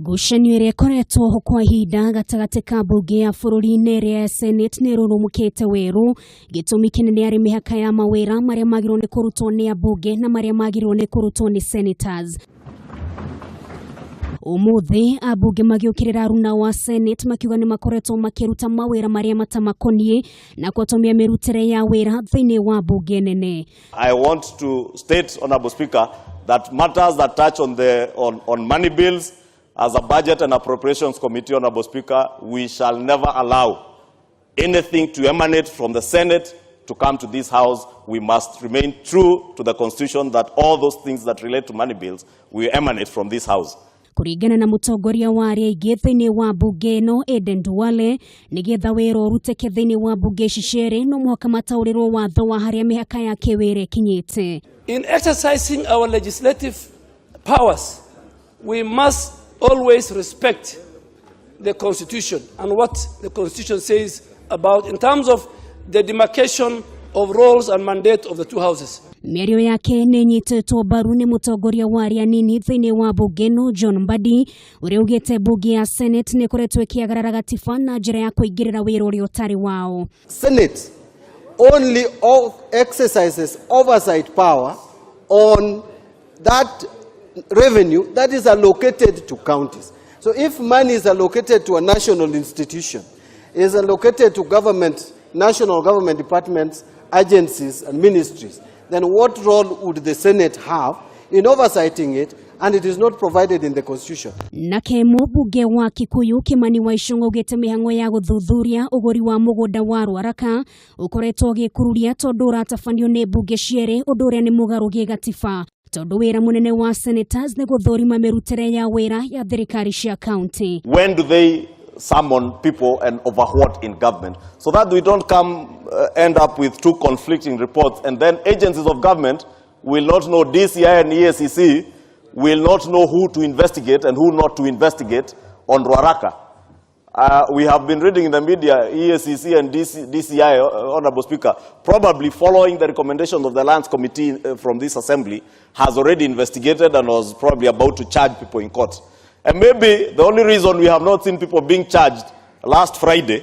Ngucanio ĩrĩa ĩkoretwo ho kwa ihinda gatagatĩ ka mbunge ya bũrũri na ĩrĩa ya Senate nĩ ĩrũrũmũkĩte werũ. Gĩtũmi kĩnene arĩ mĩhaka ya mawĩra marĩa magĩrĩirwo nĩ kũrutwo nĩ ambunge na marĩa magĩrĩirwo nĩ kũrutwo nĩ senators. Ũmũthĩ ambunge magĩũkĩrĩra aruna wa Senate makiuga nĩ makoretwo makĩruta mawĩra marĩa matamakoniĩ na gũtũmia mĩrutĩre ya wĩra thĩinĩ wa mbunge nene. I want to state, Honorable Speaker, that matters that touch on money bills, as a Budget and Appropriations Committee, Honorable Speaker, we shall never allow anything to emanate from the Senate to come to this House. We must remain true to the Constitution that all those things that relate to money bills will emanate from this House. Kũringana na mũtongoria wa arĩa aingĩ thĩinĩ wa mbunge ĩno, Aden Duale, nĩgetha wĩra ũrutĩke thĩinĩ wa mbunge ici cierĩ no mũhaka mataũrĩrwo watho wa harĩa mĩhaka ya kĩwĩra ĩkinyĩte. In exercising our legislative powers, we must always respect the Constitution and what the Constitution says about in terms of the demarcation of roles and mandate of the two houses. Mĩario yake nĩ ĩnyitĩtwo mbaru nĩ mũtongoria wa arĩa anini thĩinĩ wa mbunge ĩno, John Mbadi, ũrĩa ugĩte mbunge ya Senate nĩ ĩkoretwo ĩkĩagarara gatiba na njĩra ya kũingĩrĩra wĩra ũrĩa ũtarĩ wao. Senate only exercises oversight power on that revenue that is allocated to counties. So if money is allocated to a national institution, is allocated to government, national government departments, agencies, and ministries, then what role would the Senate have in oversighting it? And it is not provided in the Constitution. Nake mũmbunge wa Kikuyu, Kimani wa Ichung'wa, augĩte mĩhang'o ya gũthuthuria ũgũri wa mũgũnda wa Rwaraka ũkoretwo ũgĩkururia tondũ ũratabanio nĩ mbunge cierĩ, ũndũ ũrĩa nĩ mũgarũ gĩgatiba, tondũ wĩra mũnene wa senators nĩ gũthũrima mĩrutĩre ya wĩra ya thirikari cia county. When do they summon people and over what in government? So that we don't end up with two conflicting reports, and then agencies of government will not know, DCI and EACC will not know who to investigate and who not to investigate on Ruaraka. We have been reading in the media, EACC and DC, DCI, Honorable Speaker, probably following the recommendations of the Lands Committee from this assembly, has already investigated and was probably about to charge people in court. And maybe the only reason we have not seen people being charged last Friday,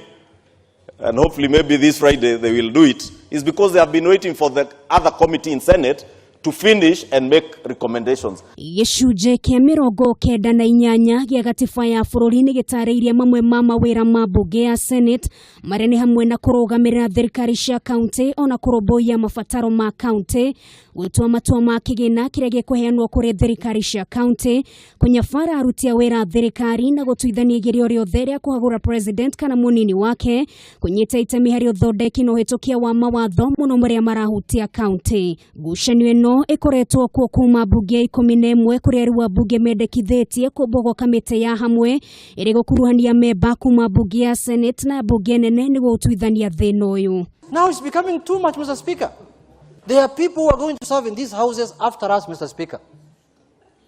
and hopefully maybe this Friday they will do it, is because they have been waiting for the other committee in Senate to finish and make recommendations. Gĩcunjĩ kĩa 98 gĩa gatiba ya bũrũri nĩ gĩtarĩirie mamwe ma mawĩra ma mbunge ya Senate, marĩa nĩ hamwe na kũrũgamĩrĩra thirikari cia kaunti ona kũrũmbũiya mabataro ma kaunti, gũtua matua ma kĩgĩna kĩrĩa gĩkũheanwo kũrĩ thirikari cia kaunti, kũnyabara aruti a wĩra a thirikari na gũtuithania igerio rĩothe rĩa kũhagũra president kana mũnini wake, kũnyita itemi harĩ ũthondeki na ũhĩtũkia wa mawatho mũno marĩa marahutia kaunti. Ngucanio ĩno ĩkoretwo kuo kuma mbunge ya 11, kũrĩa rĩu ambunge mendekithĩtie kũmbwo gwa kamĩtĩ ya hamwe ĩrĩ gũkuruhania memba kuma mbunge ya Senate na mbunge nene nĩguo gũtuithania thĩna ũyũ. Now it's becoming too much, Mr. Speaker. There are people who are going to serve in these houses after us, Mr. Speaker.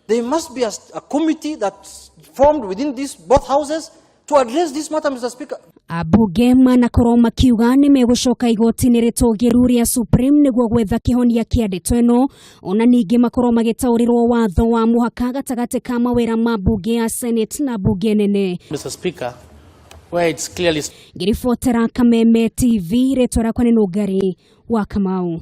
There must be a committee that's formed within these both houses to address this matter, Mr. Speaker. Ambunge manakorwo makiuga nĩ megũcoka igoti-inĩ rĩtũgĩru rĩa Supreme nĩguo gwetha kĩhonia kĩa ndeto ĩno, ona ningĩ makorwo magĩtaũrĩrwo watho wa mũhaka gatagatĩ ka mawĩra ma mbunge ya Senate na mbunge nene. Mr. Speaker, where it's clearly Ngĩribotera Kameme TV, rĩtwa rĩakwa nĩ Nũngari wa Kamau.